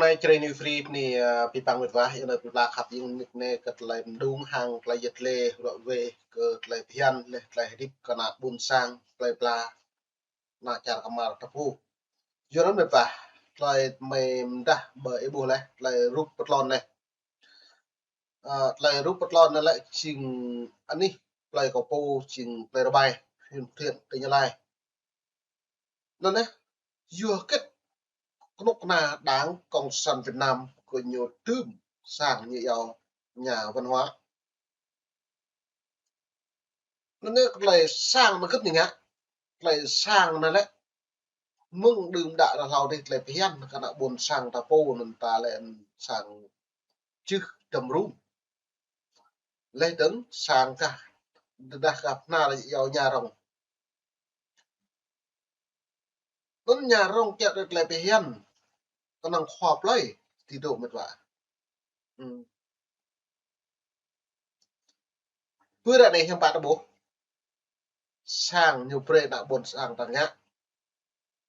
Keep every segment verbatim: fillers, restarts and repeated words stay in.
Tơlơi čơrơni free pơni, ơ, pơpă mĭt wa, yua anŭn pơpă khăp jing mĭt ne kơ tơlơi mơdung hăng tơlơi yet lĕ rŏ wĕ kơ tơlơi phiăn lĕ tơlơi hơdip kơ ană ƀôn sang plơi pla ană čar kơmar ta pô. Yua anŭn mĭt wa, tơlơi mơ̆ng đah ƀơi ih ƀuh lĕ, tơlơi rup pơtlon lĕ. Ơ, tơlơi rup pơtlon anŭn lĕ jing anih plơi kơ pô jing plơi Rơbai, huyện Phú Thiện, tỉnh Gia Lai. Anŭn neh, yua hơget kơnuk kơna Đảng Cộng sản Việt Nam kơ ñu tơm sang ñu iâu nhà văn hóa. Anŭn neh tơlơi sang anŭn hơget ñu ngă, tơlơi sang anŭn lĕ mơ̆ng đưm đă đa hlâo dih tơlơi phiăn kơ ană ƀôn sang ta pô anŭn ta lĕ sang čưh tơm rŭng. Leh dơ̆ng sang kah, tơdah kah pơhna lĕ iâu nhà rông. Anŭn nhà rông kiăng tơlơi phiăn kơnơ̆ng khua plơi ti dŏ mĭt wa. Hm. Pơ ră anai hiư̆m pă ta ƀuh. Sang ñu brơi ană ƀôn sang ta ngă.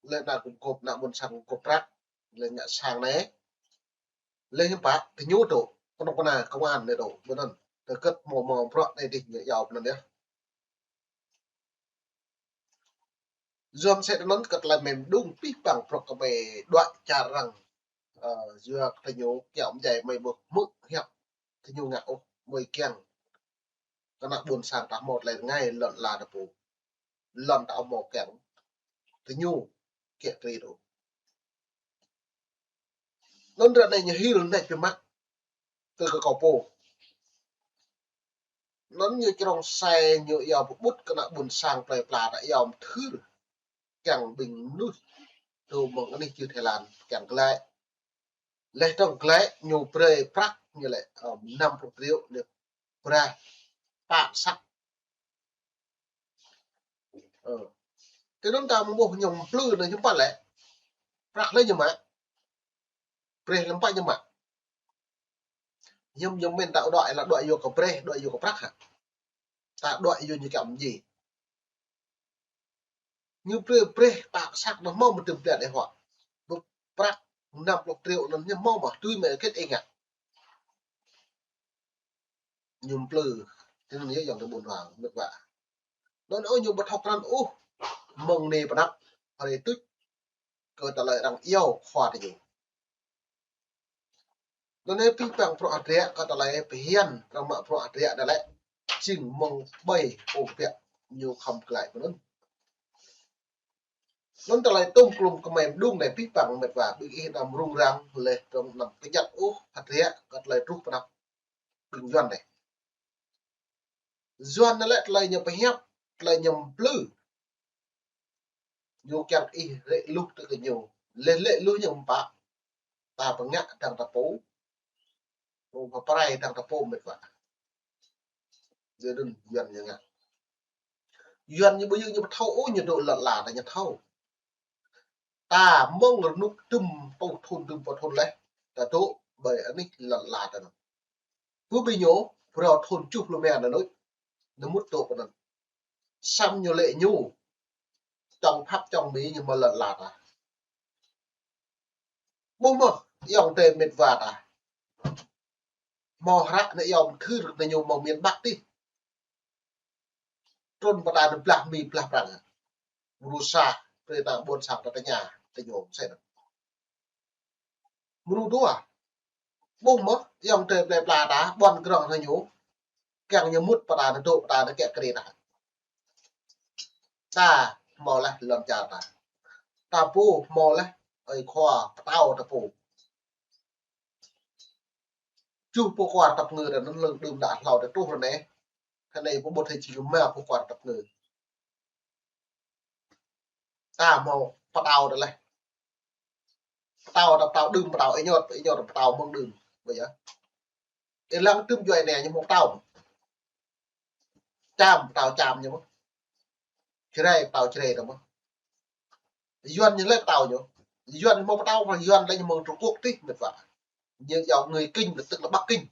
Lĕ ană gum gôp, ană ƀôn sang gum gôp prăk. Lĕ ngă sang anai. Lĕ hiư̆m pă, tơ ñu dŏ, kơnuk kơna công an anai dŏ, ƀơi anŭn. Tơ hơget hmâo hmâo bruă anai dih ñu iâu ƀơi anŭn yơh. Yua mơsĕ anŭn kơ tơlơi mơ̆ng đung pih păng bruă kơ mơi đuaĭ čar arăng. Ơ, yua kơ tơ ñu kiăng mơjai mơi ƀuh hmư̆ hiăp. Tơ ñu ngă ôh mơi kiăng kơ ană ƀôn sang ta hmâo tơlơi rơngai lŏn ala ta pô. Lŏn ta hmâo kiăng. Tơ ñu kiăng kri dŏ. Anŭn ră anai ñu hil nĕ pơmă kơ kơ kâo pô. Anŭn ñu črông sai ñu iâu pơƀut kơ ană ƀôn sang plơi pla ta iâu mơthưr. Kiăng ƀing mơnuih dŏ mơ̆ng anih čư̆ Thái Lan kiăng glaĭ. Leh dơ̆ng glaĭ ñu brơi prăk ñu lĕ, ơ, năm pluh triệu ñu brơi pă săk. Ơ. Tơ anŭn ta mơ̆ ƀuh ñu mplư anŭn hiư̆m pă lĕ. Prăk lĕ ñu mă. Brơi lăm pă ñu mă. Hiư̆m ñu mĭn ta đuaĭ lĕ đuaĭ yua kơ brơi, đuaĭ yua kơ prăk hă. Ta đuaĭ yua ñu kiăng mơjĭ. Ñu brơi brơi pă săk anŭn hmâo mơ̆ tơm pliat ih huă. Ƀu prăk năm pluh triệu anŭn ñu hmâo mơ̆ tui mơi hơget ih ngă. Ñu mplư, tơ anŭn yơh yŏng tơ ƀôn rang, mĭt wa. Anŭn ôh ñu ƀu thâo krăn ôh, mơ̆ng anai pơ anăp, hrơi tuč, kơ tơlơi arăng iâu khua tơ ñu. Anŭn neh pih păng bruă hơdră kơ tơlơi phiăn, arăng mă bruă hơdră anŭn lĕ, jing mơ̆ng ƀai ôh biă ñu khŏm glaĭ ƀơi anŭn. Anŭn tơlơi tôm klum kơ mơi mơdung anai pih păng mĕt wa, ƀing ih anăm rŭng răng leh dơ̆ng anăm pơñăt ôh hơdră kơ tơlơi truh pơ anăp ƀing Yuan anai. Yuan anai lĕ tơlơi ñu pơhiăp, tơlơi ñu mplư. Ñu kiăng ih rĕ luh tơ kơ ñu. Leh rĕ luh ñu ƀu pă. Ta pơngă dăng ta pô. Pô pơrai dăng ta pô mĕt wa. Yua anŭn Yuan ñu ngă. Yuan ñu ƀu djơ̆ ñu ƀu thâo ôh ñu dŏ lŏn ala ta ñu thâo. Ta mơ̆ng rơnŭk dŭm rơtuh thŭn dŭm rơtuh thŭn leh. Ta dŏ ƀơi anih lŏn ala ta anŭn. Pơ ƀing ñu, phrâo thŭn tơjuh pluh rơma anŭn, ñu mŭt dŏ pơ anŭn. Samơ̆ ñu lĕ ñu, čŏng Pháp čŏng Mi ñu mă lŏn ala ta. Ƀuh mơ̆, ayŏng adơi mĕt wa ta. Hmâo hră anai ayŏng thư anai ñu hmâo miền Bắc tih. Trŭn pơ ta anŭn blah Mi blah Prăng. Mrô sa, brơi ta ƀôn sang ta tơña, tơ ñu mơsĕ anŭn. Mrô dua. Ƀuh mơ̆, ayŏng adơi plơi pla ta, ƀuăn grŏng hăng ñu. Kiăng ñu mŭt pơ ta anŭn dŏ pơ ta anŭn kiăng kơđi ta. Ta hmâo leh lŏn čar ta. Ta pô hmâo leh, ơi khua, pơtao ta pô. Čuh pô khua tăp ngư ta anŭn lưng đưm đă hlâo ta truh ră anai. Kơ anai pơƀut hĭ či kơ ma pô khua tăp ngư. Ta hmâo pơtao ta leh. Pơtao ta pơtao đưm pơtao ih ñot, ih ñot pơtao mơ̆ng đưm. Ƀơi yơh. Ih lăng tŭm djuai anai ñu hmâo pơtao. Čam pơtao Čam ñu mơ̆n. Jrai pơtao Jrai ta mơ̆n. Yuan ñu lĕ pơtao ñu. Yuan hmâo pơtao, Yuan lĕ ñu mơ̆ng Trung Quốc tih mĕt wa. Ñu yua người Kinh, tức là Bắc Kinh.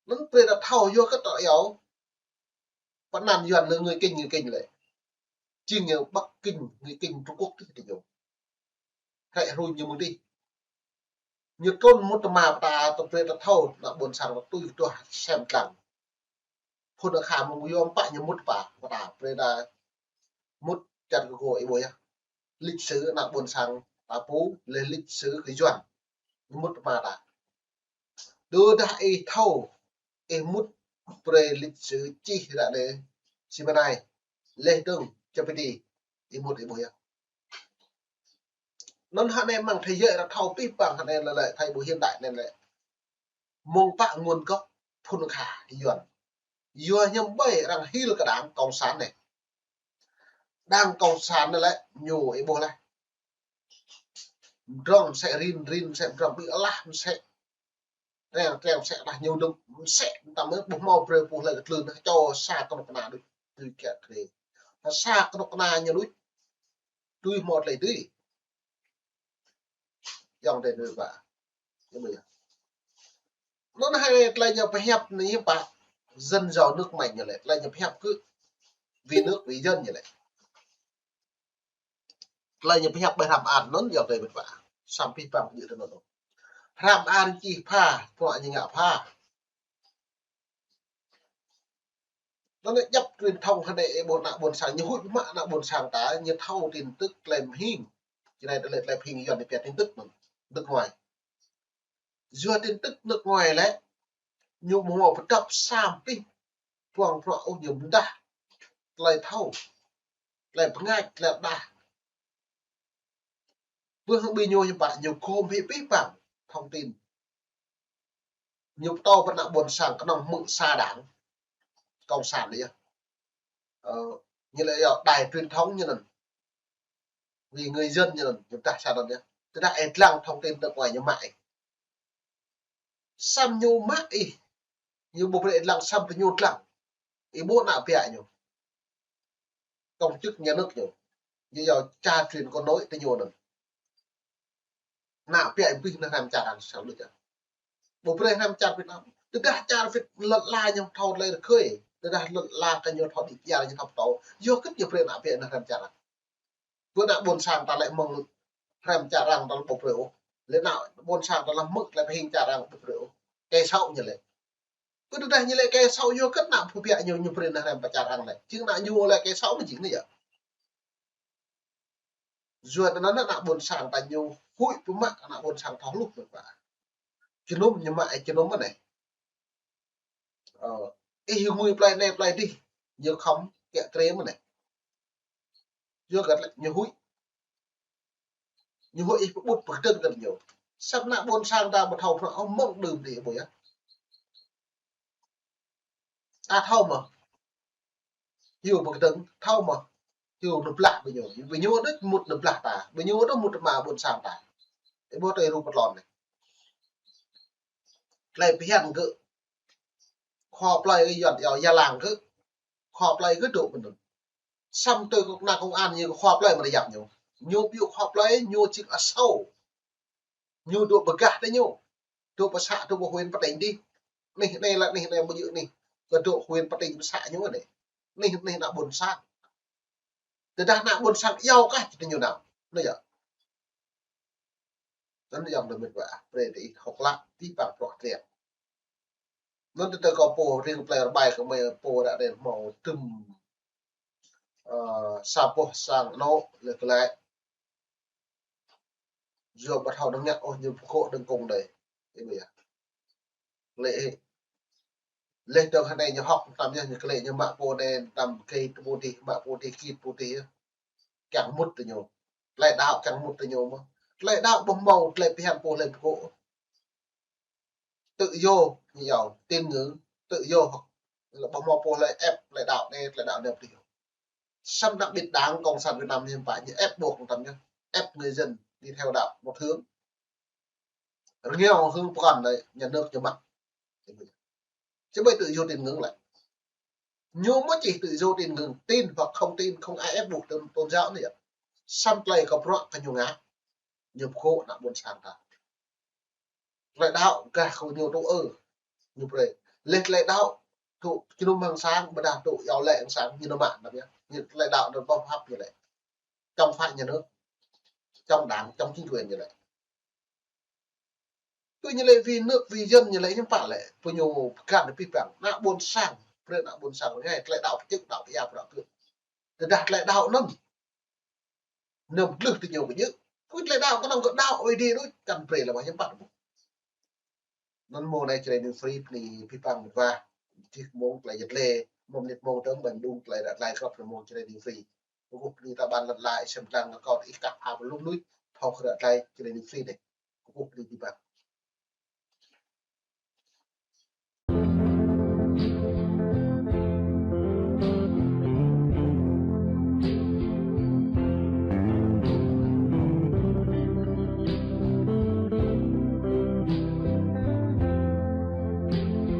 Anŭn brơi ta thâo yua kơ ta yua. Pơanăn Yuan lĕ người Kinh, người Kinh lĕ. Jing ñu Bắc Kinh, người Kinh Trung Quốc tih tơ ñu. Hrĕ hruñ ñu mơ̆ng tih. Ñu trŭn mŭt tơma pơta tơ̆ brơi ta thâo ană ƀôn sang tui tuah sem tlang. Phŭn akha mơ̆ng yom pă ñu mŭt pă pơta brơi ta mŭt čăt kơ gô ih ƀuh yơh. Lịch sử ană ƀôn sang ta pô, lĕ lịch sử kơ Yuan. Ñu mŭt tơma ta. Tơdah ih thâo, ih mŭt brơi lịch sử čih ră anai, si mơnai, leh dơ̆ng, čơpơdi, ih mŭt ih ƀuh yơh. Anŭn hă anai mơ̆ng thế giới ta thâo pih pang hă anai lĕ, lĕ, thời buổi hiện đại anai lĕ. Mơ̆ng pă nguồn gốc phŭn akha Yuan. Yua hiam ƀai arăng hil kơ đảng cộng sản anai. Đảng cộng sản anai lĕ, ñu ih ƀuh laih. Mdrŏng mơsĕ rin, rin mơsĕ mdrŏng, ƀing alah mơsĕ. Treng, treng mơsĕ alah ñu dŏ mơsĕ, tăm mơ̆ ƀuh hmâo brơi pô hlơi kơ tlưn, čô sa kơnuk kơna đôč, tui kiă kriê. Sa kơnuk kơna ñu đôč, tui hmâo tơlơi tui. Yŏng tơlơi tui pă. Yua mơ̆ yơh. Anŭn hai tơlơi ñu pơhiăp anai pă, dân giàu nước mạnh ñu lĕ, tơlơi ñu pơhiăp kơ vì nước, vì dân ñu lĕ. Tơlơi ñu pơhiăp ƀơi hră mơar anŭn yua tơlơi mĕt wa. Samơ̆ pih pang ñu tơnŭn. Hră mơar čih pha, pơhiăp ñu ngă pha. Anŭn djăp truyền thông hơnai ih ƀuh ană ƀôn sang, ñu huĭ mă ană ƀôn sang ta, ñu thâo tin tức tơlơi mơhing. Či anai tơlơi, tơlơi mơhing Yuan ñu pia tin tức anŭn, nước ngoài. Yua tin tức nước ngoài lĕ, ñu ƀu hmâo pơdŏp sa pih puang prŏ ôh, ñu pơdah tơlơi thâo, tơlơi pơngač, tơlơi đah. Ƀơi hăng ƀing ñu hiam pă, ñu gum hĭ pih pang thông tin. Ñu pơtô pơ ană ƀôn sang kơnơ̆ng hmư̆ sa đảng cộng sản anai yơh. Ơ, ñu lĕ yơh đài truyền thống ñu anŭn. Vì người dân ñu anŭn, ñu pơdah sa anŭn yơh. Tơdah ih lăng thông tin nước ngoài ñu mă ih. Samơ̆ ñu mă ih. Ñu ƀu brơi ih lăng samơ̆ tơ ñu lăng. Ih ƀuh ană biă ñu. Công chức nhà nước ñu. Ñu yua cha truyền con nối tơ ñu anŭn. Ană biă ih ƀuh anai hrăm čar arăng sa lu čar. Ƀu brơi hrăm čar Việt Nam. Tơdah čar Việt lŏn ala ñu thâo tơlơi rơgơi. Tơdah lŏn ala kơ ñu thâo đĭ kyar ñu thâo pơtô. Yua hơget ñu brơi ană biă anai hrăm čar arăng. Ƀơi ană ƀôn sang ta lĕ mơ̆ng hrăm čar arăng ta lĕ ƀu brơi ôh. Lĕ ană ƀôn sang ta lĕ hmư̆ tơlơi pơhing čar arăng ƀu brơi ôh. Kẻ xấu ñu lĕ. Ƀơi tơdah ñu lĕ kẻ xấu yua hơget ană pô biă ñu, ñu brơi anai hrăm pơ čar arăng lĕ. Jing ană ñu lĕ kẻ xấu mơ̆ jing anai yơh. Yua tơnăn ană ƀôn sang ta ñu huĭ pơmă ană ƀôn sang thâo hluh mơ̆n pă. Jơnum ñu mă ih jơnum mơ̆n anai. Ơ, ih ngui plơi anai plơi adih, ñu khŏm kiă kriê mơ̆n anai. Yua hơget lĕ ñu huĭ. Ñu huĭ ih pơƀut pơkơdơ̆ng kơ ñu. Samơ̆ ană ƀôn sang ta ƀu thâo prŏ ôh mơ̆ng đưm đă ƀu yơh. Ta thâo mơ̆. Hyu pơkơdơ̆ng, thâo mơ̆. Hyu nao blah ƀing ñu. Ƀing ñu đôč mŭt nao blah ta. Ƀing ñu đôč mŭt tơma ƀôn sang ta. Ih ƀuh tơlơi rup pơtlon anai. Tơlơi phiăn kơ khua plơi kơ Yuan yua Gia Lang kơ. Khua plơi kơ dŏ mơ̆n anŭn. Samơ̆ tui kơ ană công an ñu khua plơi mơ̆n yap ñu. Ñu ƀu khua plơi, ñu jing asâu. Ñu dŏ pơ gah tơ ñu. Dŏ pơ să, dŏ pơ huyện pơ tỉnh dih. Anih anai lĕ anih anai ƀu djơ̆ anih. Kơ dŏ huyện pơ tỉnh pơ să ñu anai. Anih, anih ană ƀôn sang. Tơdah ană ƀôn sang iâu kah tơ ñu nao. Anai yơh. Anŭn yơh tơlơi mĕt wa, brơi tơ ih hơ̆k lăp, tih pang prŏ triăk. Anŭn tơdah kâo pô ring plei rơbai kơ mơi pô ră anai hmâo tơm, ơ, sa boh sang anŏ lĕ tơlơi. Yua ƀu thâo nao ngă ôh ñu pơkŏ đơ̆ng kông đơi. Ih ƀuh yơh. Lĕ, leh dơ̆ng hơnai ñu hŏk tăm yơh, ñu klĕ ñu mă pô anai tăm kĕ pô dih, mă pô dih, kit pô dih yơh. Kiăng mŭt tơ ñu. Tơlơi đaŏ kiăng mŭt tơ ñu mơ̆n. Tơlơi đaŏ ƀu hmâo tơlơi phiăn pô hlơi pơkŏ. Tự do, ñu yua, tín ngưỡng, tự do. Lĕ ƀu hmâo pô hlơi ép tơlơi đaŏ anai, tơlơi đaŏ anai ƀu djơ̆. Samơ̆ đặc biệt Đảng Cộng sản Việt Nam hiam pă ñu ép buộc tăm yơh, ép người dân đi theo đạo một hướng. Rơngiao hưng pơkŏn đơi, nhà nước ñu mă. Či ƀai tự do tín ngưỡng lĕ. Ñu mơ̆ či tự do tín ngưỡng, tin hoặc không tin, không ai ép buộc tôn, tôn giáo anai yơh. Samơ̆ tơlơi kơ bruă kơ ñu ngă. Ñu pơkŏ ană ƀôn sang ta. Tơlơi đaŏ gah kơ ñu tŭ ư. Ñu brơi. Leh tơlơi đaŏ tŭ jơnum hăng sang, ƀôdah tŭ iâu laĭ hăng sang, ñu nao mă tăm yơh. Ñu tơlơi đaŏ anŭn ƀu hăp ñu lĕ. Chống phá nhà nước, chống đảng, chống chính quyền ñu lĕ. Ñu lĕ vì nước vì dân, ñu lĕ hiư̆m pă lĕ, pơ ñu pơkăn pih păng. Ană ƀôn sang, brơi ană ƀôn sang rơngai, tơlơi đaŏ pơčŭk, đaŏ pơyua, pơră kơ. Tơdah tơlơi đaŏ anŭn. Anăm glưh tơ ñu kơ ñu. Kơ tơlơi đaŏ kơnơ̆ng kơ đaŏ Ơi Adai đôč, kăn brơi lĕ ƀah hiư̆m pă ƀu. Anŭn mông anai Jrai News Free bơni pih păng mơ̆n wa. Čih mông tơlơi jơt lĕ, mông mơnit mông dơ̆ng ƀing đung tơlơi ră tơlơi krăp anŭn mông Jrai News Free. Kơkuh bơni ta ƀan lăt lai sem lăng kơ kâo ih kah a bơlŭm nuih, thâo kơ ră tơlơi Jrai News Free anai. Kơkuh bơni pih păng.